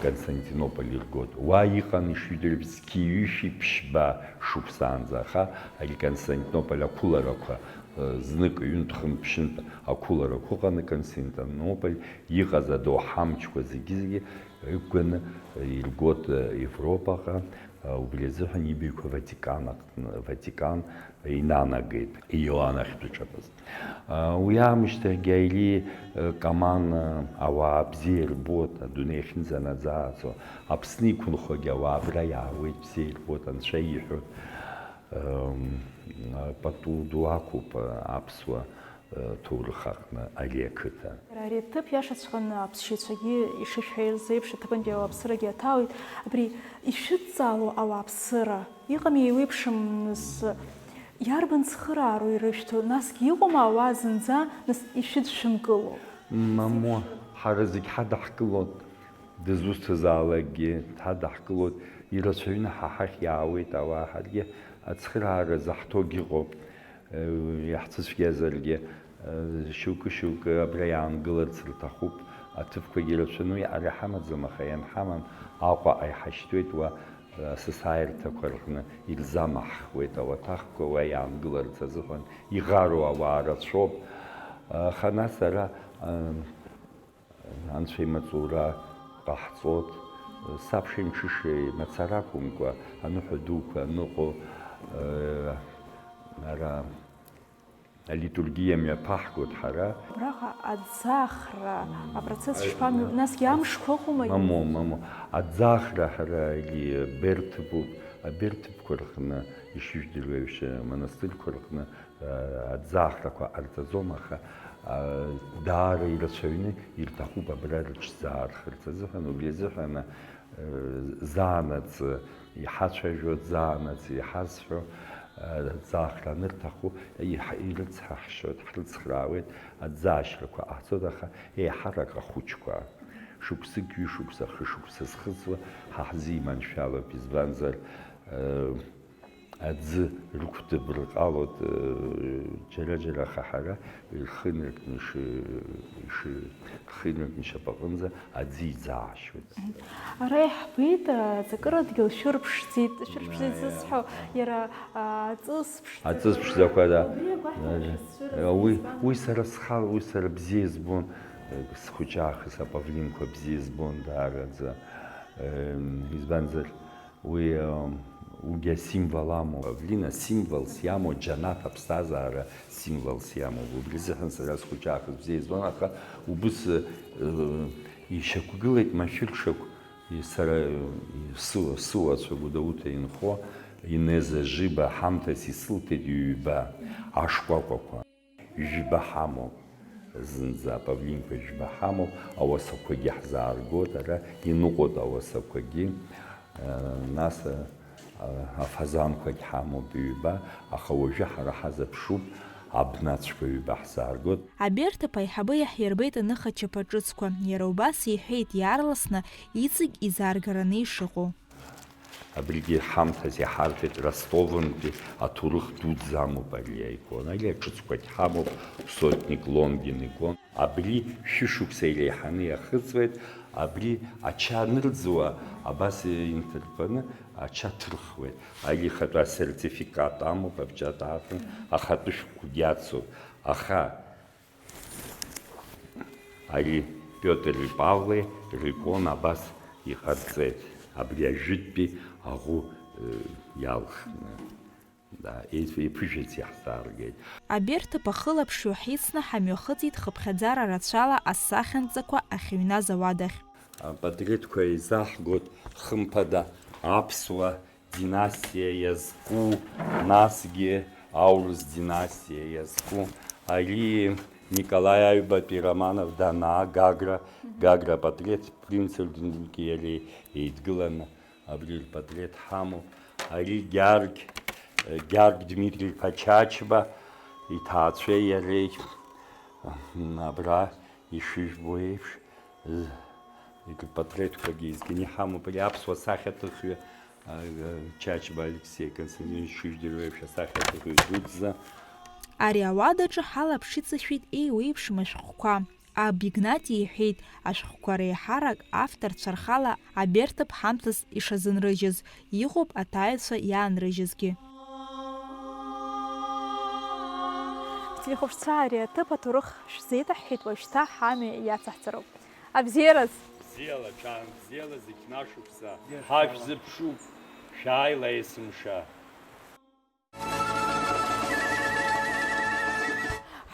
Константинополь иргоит. Уа иҟан ишыжәдыруеиԥш зқьи ҩышәи ԥшьба шықәсаанӡа, аха ари Константинополь ақәыларақәа, э, знык, ҩынтә, хынтә, ԥшьынтә ақәыларақәа ыҟаны, Константинополь иҟаз адоуҳа амчқәа зегьы-зегьы ықәганы, э, иргоит, э, Европаҟа. Убри азыҳәан ибаҩқәа Ватикан аҟны, Ватикан инанагеит, Иоан ахьтәы ҿаԥаз. Уи аамышьҭахьгьы Аили Каман ауаа бзиа ирбоит, адунеи ахьынӡанаӡааӡо, Аԥсны иқәынхогьы ауаа абра иаауеит, бзиа ирбоит, Анцәа иҳәоит. Пату ду ақәуп аԥсуа ҭоурых аҟны ари ақыҭа. Ари аҭыԥ иашаҵәҟьаны аԥсшьаҩцәагьы ишышәҳәаз еиԥш аҭыԥантәи ауааԥсырагьы аҭалоит. Абри ишәыдҵаало ауааԥсыра иҟами, еиуеиԥшым, нас, иарбан цхыраароу ирышәҭо, насгьы иҟоума ауаа зынӡа, нас, ишәыдшәымкыло? Мамоу, ҳара зегь ҳадаҳкылоит, дызусҭазаалакгьы ҳадаҳкылоит, ирацәаҩны ҳа ҳахь иаауеит ауаа, ҳаргьы ацхырааразы ҳҭогьы ыҟоуп. Иаҳцәыцәгьазаргьы, шьоукы-шьоукы абра иаангыларц рҭахуп, аҭыԥқәагьы рацәаны уи ара ҳамаӡам, аха ианҳамам, Аҟәаҟа иҳашьҭуеит, уа асасааирҭақәа рҟны ирзамаҳхуеит, ауаҭахқәа уа иаангыларц азыҳәан иӷаруа ауаа рацәоуп. Аха нас ара, Анцәа имаҵура ҟаҳҵоит. Сабшеи мҽышеи мацара акәымкәа, аныҳәа дуқәа аныҟоу, ара алитургиа мҩаԥаҳгоит ҳара. Абраҟа аӡахра апроцесс шԥамҩу-, насгьы амшқәа ыҟоума? Мамоу, мамоу. Аӡахра ҳара егьи Берҭыԥуп, аберҭыԥқәа рҟны, ишыжәдыруа еиԥш, амонастырқәа рҟны аӡахрақәа ҟарҵаӡом, аха, а, даара ирацәаҩны ирҭахуп абра рыҽзаархарц азыҳәан, убри азыҳәан, а, заанаҵ иҳацәажәо, заанаҵ иҳазҳәо, а, аӡахра анырҭаху, иҳ-, ирыцҳаҳшьоит, ҳрыцхраауеит, аӡаашьрақәа ҟаҳҵоит, аха еиҳарак ахәыҷқәа, шықәсык, ҩышықәса, хышықәса зхыҵуа ҳа ҳзы иманшәалоуп, избанзар, а, аӡы рықәдыбырҟалоит, џьара-џьара аха ҳара рхы инаркны иши-, иши-, рхы инаркны ишьапаҟынӡа аӡы иӡаашьоит. Ара иаҳбеит, аҵакыра дгьыл шәырԥшӡеит, шәырԥшӡеит зысҳәо, иара, а, аҵыс ԥшӡақәа. Аҵыс ԥшӡақәа, да. Убри агәаҳәара шәызцәырызгеит, уи, избан? Уи сара схала, уи сара бзиа избон, схәыҷаахыс апавлинқәа бзиа избон даараӡа, избанзар, Уи, уигьы асимвол амоуп. Павлин асимволс иамоу, џьанаҭ аԥсҭазаара символс иамоуп. Убри азыҳәан сара схәыҷаахыс бзиа избон, аха убыс, э, ишьақәгылеит машәыршақә, сара, э, сыла-, сылацәа Гәдоуҭа инхо, Инеза Жиба ҳамҭас исылҭеит ҩба ашкәакәақәа. Жәба ҳамоуп, зынӡа апавлинқәа жәба ҳамоуп, ауасақәагьы ҳзааргоит, ара иныҟәоит ауасақәагьы, нас, афазанқәагь ҳамоуп ҩба, аха уажәы ҳара ҳазыԥшуп, абнацәқәа ҩба ҳзааргоит. Аберҭыԥ аиҳабы иаҳирбеит аныхачаԥа ҿыцқәа, иара убас иҳәеит иаарласны иҵегь изааргараны ишыҟоу. Абригьы ҳамҭас иҳарҳәеит, Ростовынтәи аҭоурых дуӡӡа амоуп ари аикона. Ари аҿыцқәагь ҳамоуп, сотник Лонгин икон. Абри шәышықәса иреиҳаны иахыҵуеит, абри ача анырӡуа, абас инҭырԥаны ача ҭырхуеит. Ари ихатәы асертификат амоуп, апечать аҟны, ахатәы шәҟәгьы ацуп. Аха Ари Пиотри Павлеи рикон абас иҟарҵеит, абри ажәытәтәи аӷәы, э, иалхны. Да, еиқәышәац иаҳзааргеит. Аберҭыԥ ахылаԥшҩы ҳицны ҳамҩахыҵит хыԥхьаӡара рацәала асахьанҵақәа ахьыҩназ ауадахь. Апатреҭқәа еизаҳгоит, хымԥада, аԥсуа династиа иазку, насгьы аурыс династиа иазку. Ари Николаи Аҩбатәи Романов данаа, Гагра, Гагра апатреҭ, принц Ӧлденбурги иареи еидгыланы абри рпатреҭ ҳамоуп. Ари Гьаргь, Гьаргь Дмитри-иԥа Чачба иҭаацәеи иареи абра ишыжәбо еиԥш, Рпатреҭқәагьы еизганы иҳамоуп. Ари аԥсуа сахьаҭыхҩы, а, Чачба Алексеи Константинович ишыжәдыруа еиԥш, асахьаҭыхҩы дуӡӡа. Ари ауадаҿы ҳалаԥш иҵашәеит еиуеиԥшым ашәҟәқәа. Аб Игнати иҳәеит, ашәҟәқәа реиҳарак авторцәа рхала аберҭыԥ ҳамҭас ишазынрыжьыз, иҟоуп аҭаҩцәа иаанрыжьызгьы. Ҳтелехәаԥшцәа, ари аҭыԥ аҭоурых шәзеиҭаҳҳәеит, уажәшьҭа ҳамҩа иацаҳҵароуп. Абзиараз! Бзиала, ҽаанбзиала, зегь нашықәса ҳашәзыԥшуп, Шәааи, лаисымша!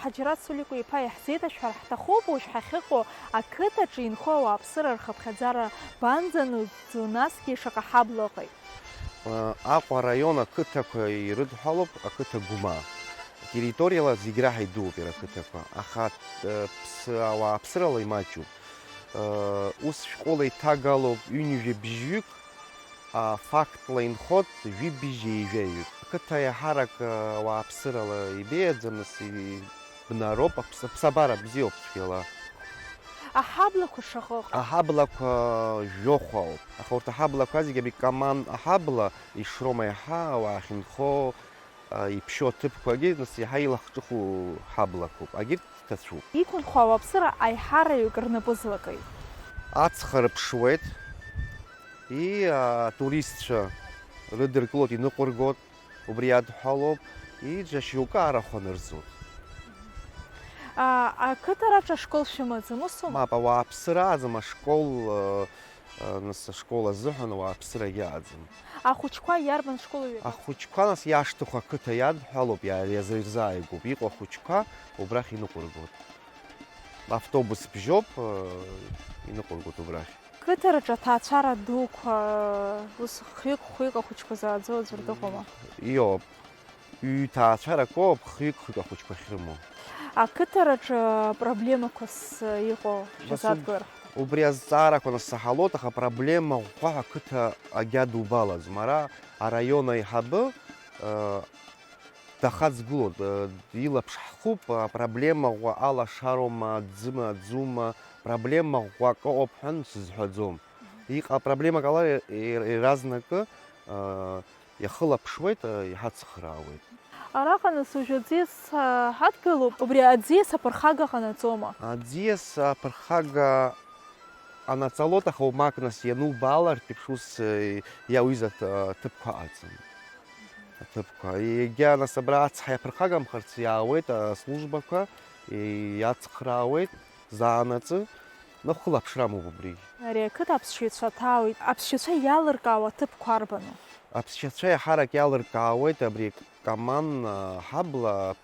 Ҳаџьараҭ Суликәа-иԥа иаҳзеиҭашәҳәар ҳҭахуп уажә ҳахьыҟоу ақыҭаҿы инхо ауааԥсыра рхыԥхьаӡара банӡанаӡо, насгьы шаҟа ҳабла ыҟеит. Аҟәа араион ақыҭақәа ирыдҳәалоуп ақыҭа Гәымаа. Территориала зегь раҳа идууп иара ақыҭақәа, аха ауааԥсырала имаҷуп. Ус шәҟәыла иҭагалоуп ҩынҩажәа бжьҩык, фактла инхоит жәибжь ҩажәаҩык. Ақыҭа иаҳарак ауааԥсырала ибеиаӡам, нас, ибнароуп, аԥс-, аԥсабара бзиоуп цәгьала. Аҳаблақәа шаҟа ыҟоу? Аҳаблақәа жәохә ауп. Аха урҭ аҳаблақәа зегьы абри Каман аҳабла, Ишрома иаҳа ауаа ахьынхо, а, иԥшьоу аҭыԥқәагьы, нас, иаҳа илахҿыху ҳаблақәоуп. Агьырҭ ҭацәуп. Иқәынхо ауааԥсыра аиҳараҩык рнапы злакеи? Ацха рыԥшуеит, и, атуристцәа рыдыркылоит, иныҟәыргоит, убри иадҳәалоуп, и, џьа шьоукы арахә анырҵоит. А, ақыҭараҿы ашкол шәымаӡам, усума? Мап, ауааԥсыра ааӡам, ашкол, а, а, нас, ашкол азыҳәан ауааԥсырагьы ааӡам. Ахәыҷқәа иарбан школ иҩагылоу? Ахәыҷқәа, нас, иашҭаху ақыҭа иадҳәалоуп, иа-, иаза-, ирзааигәоуп, иҟоу ахәыҷқәа убрахь иныҟәыргоит. Автобус бжьоуп, э, иныҟәыргоит убрахь. Қыҭараҿы аҭаацәара дуқәа, ус, хҩык-хәҩык ахәыҷқәа зааӡо аӡәыр дыҟоума? Иоуп. Ҩ-ҭаацәарак оуп, хҩык-хәҩык ахәыҷқәа ахьрымоу. Ақыҭараҿы проблемақәас иҟоу шәазааҭгылар ҳҭахуп. Убри азҵаарақәа насаҳалоит, аха проблема ӷәӷәа ҳәа ақыҭа агьа дубалаӡом. Ара араион аиҳабы, э, дахаҵгылоуп, э, илаԥш ҳхуп, апроблема ӷәӷәа алашароума, аӡыма, аӡума, проблема ӷәӷәа акы ыҟоуп ҳәа сызҳәаӡом. Иҟа-, проблемак ала, ир-, иаразнакы, э, иахылаԥшуеит, э, иҳацхраауеит. Араҟа нас уажәы аӡиас, э, ҳадгылоуп, убри аӡиас аԥырхага ҟанаҵома? Аӡиас аԥырхага анаҵалоит, аха уамак нас ианубаалартә еиԥш ус, э, иауиз аҭ-, аҭыԥқәа ыҟаӡам. Аҭыԥқәа. Егьа нас абра ацҳа иаԥырхагамхарц иаауеит аслужбақәа, и-, иацхраауеит, заанаҵы, ныхәылаԥшра амоуп убригь. Ари ақыҭа аԥсшьаҩцәа аҭаауеит. Аԥсшьаҩцәа иалыркаауа аҭыԥқәа арбану? Аԥсшьаҩцәа иаҳарак иалыркаауеит абри Каман, а, ҳабла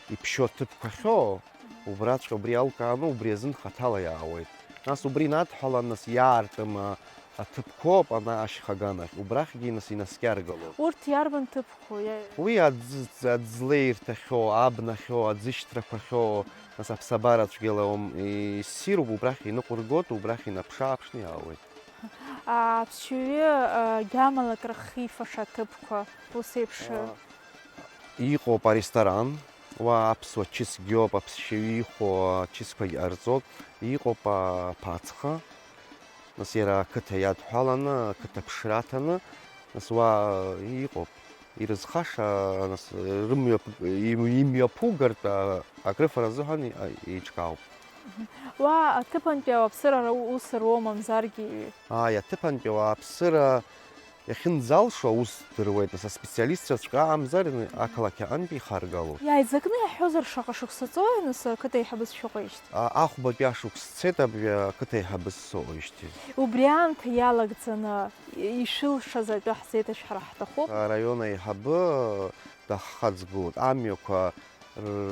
иԥшьоу аҭыԥқәа ахьоу, убраҵәҟьа убри алкааны, убри азын хаҭала иаауеит. Нас убри инадҳәалан, нас иаартым, а, аҭыԥқәоуп ана ашьха аганахь, убрахьгьы нас инаскьаргалоит. Урҭ иарбан ҭыԥқәоу? Иа- Уи аӡ-, аӡлеирҭахьоу, абнахьоу, аӡышьҭрақәахьоу, нас аԥсабара цәгьала ум-, иссируп, убрахь иныҟәыргоит, убрахь инаԥшы-ааԥшны иаауеит. Аԥсшьаҩы, а, гьамалак рхифаша аҭыԥқәа, ус еиԥш. А, Иҟоуп аресторан, уа аԥсуа чысгьоуп, аԥсшьаҩы ихәо ачысқәагь ҟарҵоит, иҟоуп аԥацха, нас иара ақыҭа иадҳәаланы, ақыҭа ԥшра аҭаны, нас уа иҟоуп, ирызхаша, нас рымҩаԥ-, им-, имҩаԥугартә, а, акрыфара азыҳәан и-, а, еиҿкаауп. Уа аҭыԥантәи ауааԥсыра ус руоу, мамзаргьы? Ааи, аҭыԥантәи ауааԥсыра иахьынӡалшо аус дыруеит, нас аспециалистцәаҵәҟьа амзар ақалақь аҟынтәи ихаргалоит. Иааиӡакны иаҳҳәозар, шаҟа шықәса ҵуеи, нас, ақыҭа аиҳабыс шәыҟоижьҭеи? А, ахәбатәи ашықәс цеит абри ақыҭа аиҳабыс соуижьҭеи. Убри аамҭа иалагӡаны ишәылшаз атәы ҳзеиҭашәҳәар ҳҭахуп. Араион аиҳабы даҳхаҵгылоит, амҩақәа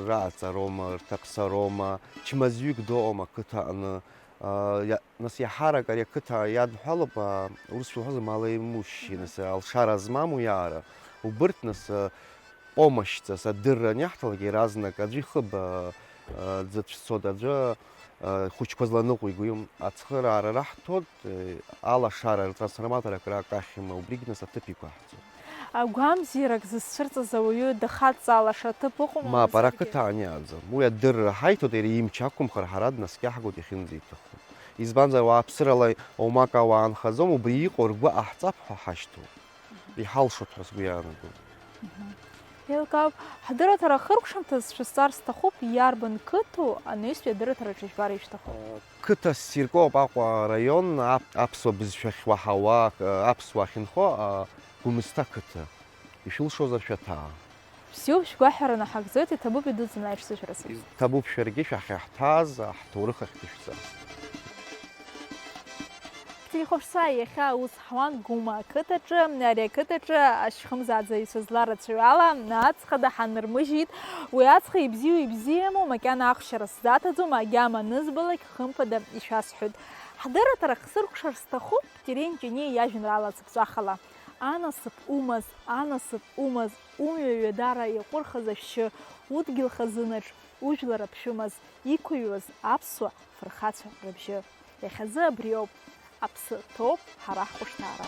рааҵароума, рҭаԥсароума, чмазаҩык дыҟоума ақыҭа аҟны, а, иа-, Нас иаҳарак ари ақыҭа иадҳәалоуп, аа, урысшәа уҳәозар, малоимущие, нас алшара змам уи аара. Убырҭ, нас, помощьҵас адырра аниаҳҭалак, иаразнак аӡәы ихыб, аа, аӡы цәцоит, аӡәы, аа, хәыҷқәа зланыҟәиго, ацхыраара раҳҭоит, алашара, ртрансформатор акра акахьма, убригь, нас, аҭыԥ иқәаҳҵоит. Агәамзиарак зызцәырҵыз ауаҩы дахаҵалаша аҭыԥ ыҟоума? Мап, ара ақыҭа аниааӡам. Уи адырра ҳаиҭоит, иара имч ақәымхар, ҳара днаскьаҳгоит иахьынӡеиҭаху. Избанзар, ауааԥсырала оумак ауаа нхаӡом, убри иҟоу ргәы ҟаҳҵап ҳәа ҳашьҭоуп. Иҳалшоит ҳәа сгәы иаанагоит. Еилкаауп. Ҳдырраҭара ахыркәшамҭаз шәызҵаар сҭахуп, иарбан қыҭоу анаҩстәи адырраҭараҿы жәбар ишәҭаху? Қыҭа ссирқәоуп Аҟәа араион, ап-, аԥсуа бызшәахь уаҳауа, аԥсуаа ахьынхо, а, Гәымсҭа қыҭа. Ишәылшозар шәаҭаа. Бзиоуп, шәгәаҳәара наҳагӡоит, иҭабуп идуӡӡаны аиҿцәажәара сыжәҵ. Иҭабуп шәаргьы шәахьаҳҭааз ҳҭоурых ахь дышәҵа. Ихәаԥшцәа, иахьа аус ҳуан Гәыма ақыҭаҿы. Ари ақыҭаҿы ашьхымзааӡаҩцәа зларацәаҩу ала аҵх ада ҳанырмыжьит. Уи аҵх ибзиоу ибзиаму, макьана ахәшьара сзаҭаӡом, агьама анызбалак, хымԥада ишәасҳәоит. Ҳдырраҭара хсыркәшар сҭахуп Терент Ҷаниа иажәеинраала цыԥҵәахала. Анасыԥ умаз, анасыԥ умаз, умҩа ҩадара иаҟәырхыз ашәшьы, удгьыл хазынаҿ ужәлар аԥшәымаз иқәыҩуаз аԥсуа фырхацәа рыбжьы. Иахьазы абриоуп, аԥсы ҭоуп ҳара ҳхәышҭаара.